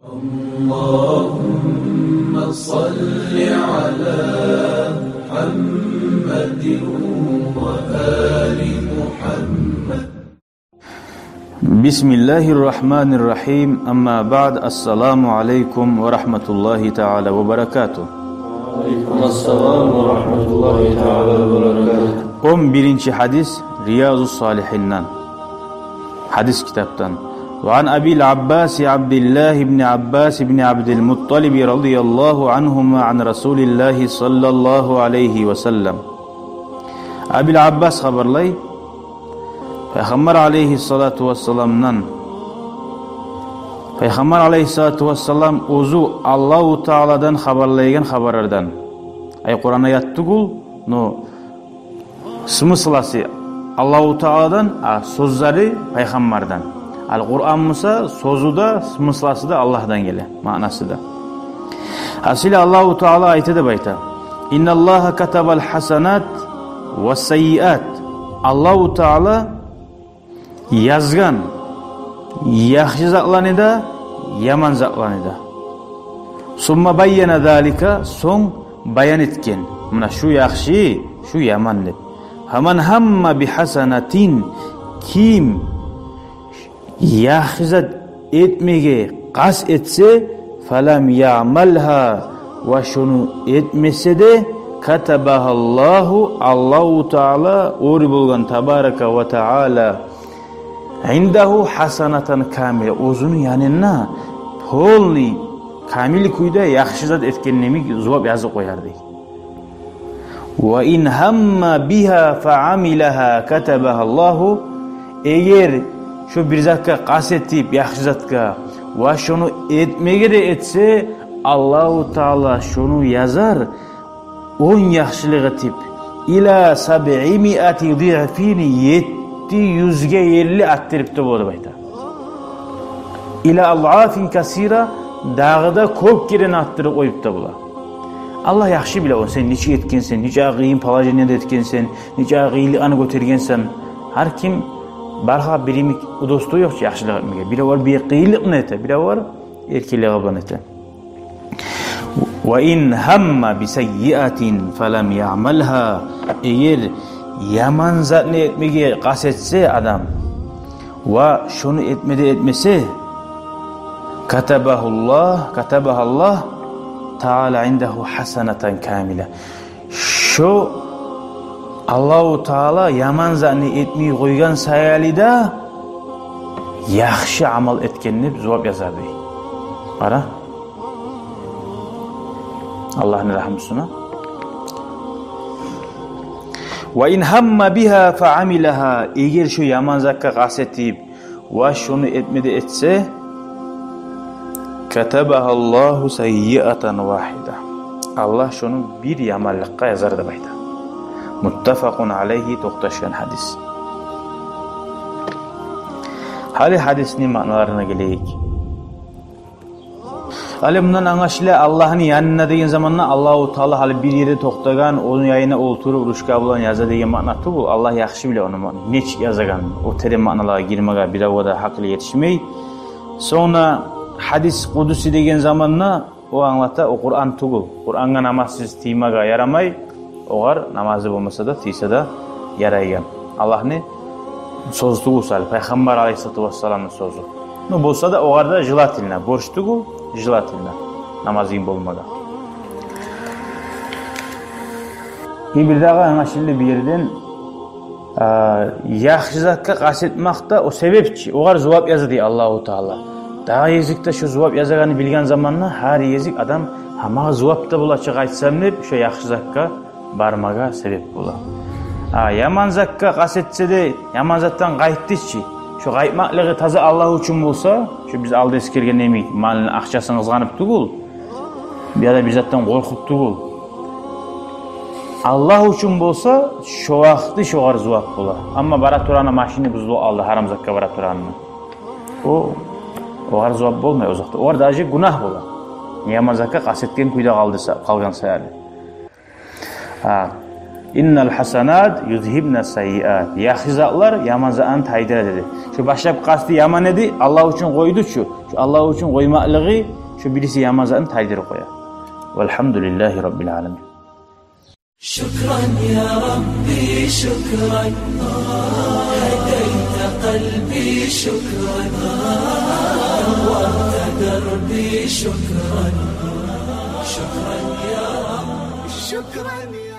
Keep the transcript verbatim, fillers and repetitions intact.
اللهم صل على محمد وآل محمد. بسم الله الرحمن الرحيم. أما بعد، السلام عليكم ورحمة الله تعالى وبركاته. وعليكم السلام ورحمة الله تعالى وبركاته. Он биринчи гьадис Риязу Салигьинден, гьадис китапдан. وعن أبي العباس عبد الله بن عباس بن عبد المطلب رضي الله عنهما عن رسول الله صلى الله عليه وسلم. Абил Аббас хабарлай, Пайхаммар алейгьиссалату вассаламдан. Пайхаммар алейгьиссалату вассалам оьзю Аллагьу Тааладан хабарлайгъан хабарлардан. Ай, Къуран аят тюгюл, но смысласы Аллагьу Тааладан, а сёзлери Пайхаммардан. Ал Къуран буса, сёзю де, смысласы да Аллагьдан геле, маънасы да. Гьасили, Аллагьу Таала айта деп айта: إن الله كتب الحسنات والسيئات. Аллагьу Таала язгъан яхшы затланы да, яман затланы да. ثم بين ذلك, сонг баян этген. Муна шу яхшы, шу яман деп. فمن هم بحسنة, ким яхшы зат этмеге къаст этсе, فلم يعملها, ва шону этмесе де, كتبها الله, Аллагьу Таала оьр болгъан, تبارك وتعالى, عنده حسنة كاملة, оьзюню янында полный, камил кюйде яхшы зат этгенни йимик зувап язып къояр дей. وإن هم بها فعملها كتبها الله. Эгер шо бир затгъа къаст этип, яхшы затгъа, ва шону этмеге де этсе, Аллагьу Таала шону язар он яхшылыкъ этип, إلى سبعمائة ضعف, етти юзге ерли арттырып да бола деп айта. إلى أضعاف كثيرة, дагъы да кёп керен арттырып къоюп да бола. Аллагь яхшы биле о, сен нечик этгенсен, нече къыйын положениеде этгенсен, нече къыйынлыкъны гётергенсен. Гьар ким баргъа бир йимик удобство ёкъ чу яхшылыкъ этмеге. Биревлер бек къыйынлыкъны эте, биревлер эркинлиги булан эте. وإن هم بسيئة فلم يعملها. Эгер яман затны этмеге къаст этсе адам, ва шону этме де этмесе, كتبه الله, كتبها الله تعالى عنده حسنة كاملة. Шо Аллагьу Таала яман затны этмей къойгъан саялы да яхшы амал этген деп зувап язар дей. Къара. Аллагьны рагьмусуна. وإن هم بها فعملها. Эгер шо яман затгъа къаст этип, ва шону этме де этсе, كتبها الله سيئة واحدة. Аллагь шону бир яманлыкъгъа язар деп айта. متفق عليه, токъташгъан гьадис. Гьали гьадисни маъналарына гелейик. Гьали мундан англашыла, Аллагьны янына деген заманда Аллагьу Таала гьали бир ерде токътагъан, ону янына олтуруп ручка булан яза деген маъна тюгюл. Аллагь яхшы биле ону маъна, нечик язагъанын. О терен маъналагъа гирмеге биревге де гьакъылы етишмей. Сонг да гьадис къудуси деген заманда о англата, о Къуран тюгюл. Къурангъа намазсыз тиймеге ярамай, огъар намазы болмаса да, тийсе де ярайгъан. Аллагьны сёзю тюгюл, сали Пайхаммар алейгьиссалату вассаламны сёзю. Ну, болса да, огъар да желательно, борч тюгюл, желательно намазы болмагъа. И бирдагъы англашылды бу ерден, а, яхшы затгъа къаст этмек де о себепчи, огъар зувап яза дей Аллагьу Таала. Дагъы гезикде шо зувап язагъанны билген заманда, гьар гезик адам, гьа, магъа зувап да болачакъ айтсам деп, шо яхшы затгъа бармагъа себеп бола. А, яман затгъа къаст этсе де, яман затдан къайтды чы, шо къайтмакълыгъы таза Аллагь учун болса, шо биз алда эсгерген йимик, малны, акъчасын къызгъанып тюгюл, яда бир затдан къоркъуп тюгюл. Аллагь учун болса, шо вакъти шогъар зувап бола. Амма бара турагъанда машини бузулуп къалды, гьарам затгъа бара турагъанда, о, огъар зувап болмай о затда. Огъар даже гюнагь бола, яман затгъа къаст этген кюйде къалды са-, къалгъан саялы. А, «Иннал гьасанати юзгьибна саййиати». Яхшы затлар яман затны тайдыра деди. Шо башлап къасты яман эди, Аллагь учун къойду чу. Шо Аллагь учун къоймакълыгъы, шо бириси яман затны тайдырып къоя. Валгьамдулиллагьи раббил аламин. شكرا يا ربي، شكرا. هديت قلبي، شكرا. نورت دربي، شكرا. شكرا يا رب، شكرا.